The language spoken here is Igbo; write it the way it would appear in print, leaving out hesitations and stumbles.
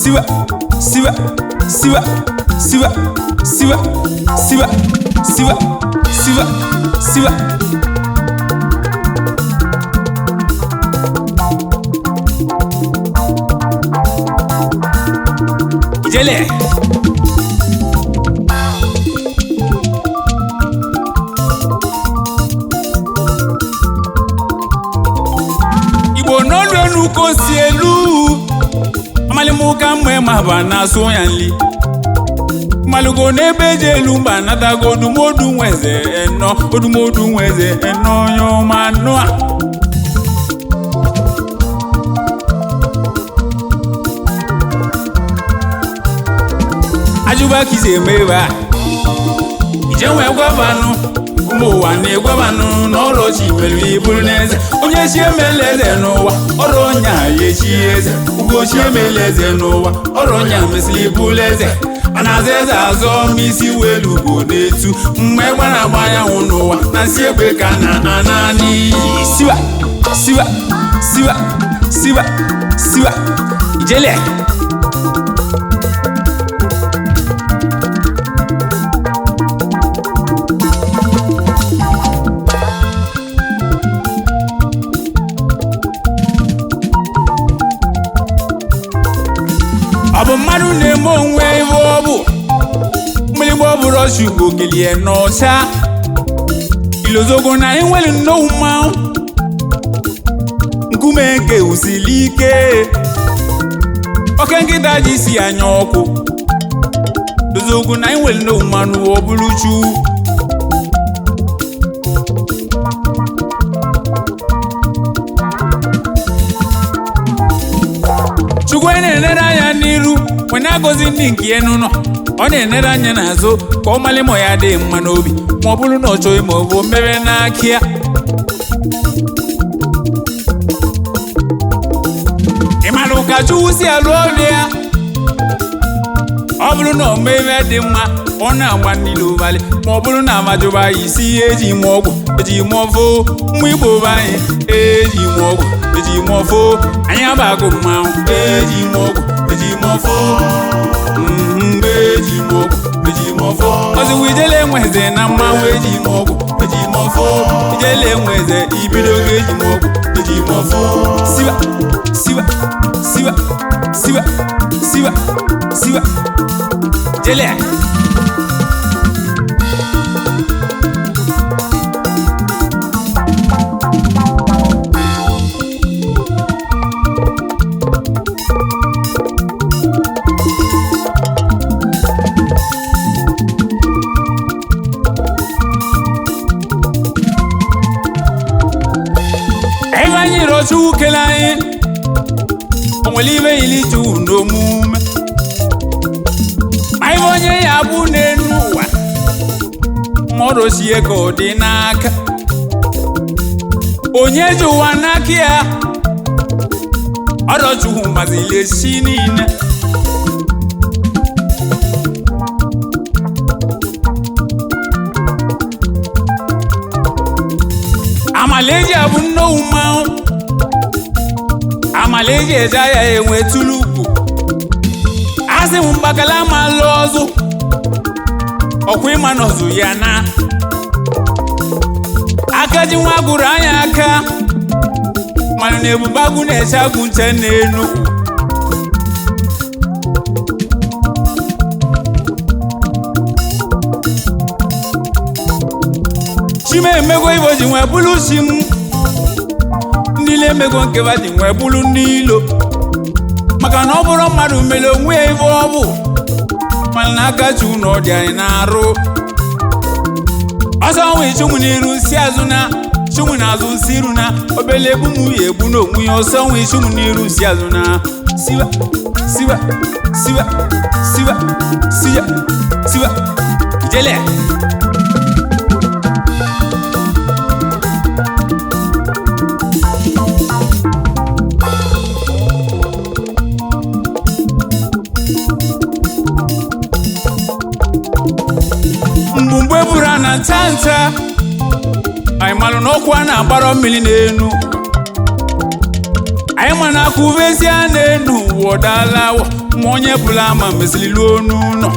Siwa, siwa, siwa, siwa, siwa, siwa, siwa, siwa, siwa. Ijele. Igbo n'olu elu ka o si elu amalimuka mgbe ma ba na-asụ ya nli malugo n'ebe eji elu mba natago odumodu nweze eno odumodu nweze eno onye ọma anụ a. Ajụba ka isi eme ebe a ije nwee gwavanụ ụmụ ụwa na-egwavanụ n'ọrụ chi mere iburu n'eze onye chi emela eze n'ụwa ọrụ onye a ya echi eze ugochi emela eze n'ụwa ọrụ onye a mesịrị iburu eze a na-aza eze azọ ma isi welu ugo n'etu mgbe gbara agba anyanwụ n'ụwa na nsị egbe ka na ana n'iyi. Siwa, siwa, siwa, siwa, siwa, ijele. Ọ bụ mmadụ na-eme onwe ife ọ bụ mgbịlịgba ọ bụrụ ọchụ Igbo kelie n'ọcha ilozogo na enwere nnọọ mmanwụ nkume nke usili ike oke nkịta ji si anya ọkụ lozogo na enwere nnọọ mmanụ ọ bụrụ chu. Chukwu na-enere anya n'iru wee na-agọzi ndị nke ya n'ụlọ ọ na-enere anya n'azụ ka ọ malị ma ya adịghị mma n'obi ma ọ bụrụ na ọ chọghị ma ọ bụ mere n'aka ya. Ị mara ụka Chukwu si alụ ọrụ ya ọ bụrụ na o mee ihe dị mma ọ na-agba niile ụbalị ma ọ bụrụ na amajụba ya isi ihe eji mụọ ọgwụ eji mụọ foo mmụ Igbo be anyị eji mụọ ọgwụ eji mụọ foo anyị abago mmanwụ eji mụọ ọgwụ eji mụọ foo eji mụọ ọgwụ eji mụọ foo ọzụwa ijele enweze na mmanwụ eji mụọ ọgwụ eji mụọ foo ijele enweze ibidogo eji mụọ ọgwụ eji mụọ foo. Siwa, siwa, siwa, siwa, siwa, siwa, jele. Ebe anyị rọchukwu kele anyị o nwere ibe yiri chukwu n'omume ma ibe onye ya bụ n'elu ụwa ma ọ rochie ka ọ dị n'aka onye ji ụwa n'aka ya ọrọchukwu mazili esi niile. Amalaeji abụ nnowu mmanwụ amalaeji eje ahịa enwe tulu ugwu asị m mgbakala ma lụọ ọzụ ọkwa ịma nọzụ ya na aka ji nwa gụrụ anya aka mana na ebube agụ na-eche agụ nche n'elu. Chima emego ibo ji nwee bụrụ chi m ndị na-emego nkeba ji nwee bụrụ ndị ilo maka na ọ bụrụ mmadụ mere onwe ya ibe ọ bụ mana na aka chi ụnọ dị anyị na-arụ ọsọ nwe chụmụ n'iru si azụ na chụmụ n'azụ si iru na obele egbu m ya egbu n'onwe ya ọsọ nwe chụmụ n'iru si azụ na siwa siwa siwa siwa siwa siwa ijele. Mgbumgbe buru a na nta nta anyị malụ na ọkwa na-agbara mmiri n'enu anyị ma na akụvezie n'enu wọdalawa Ma onye bụla ama mesịrị luo n'ụlọ.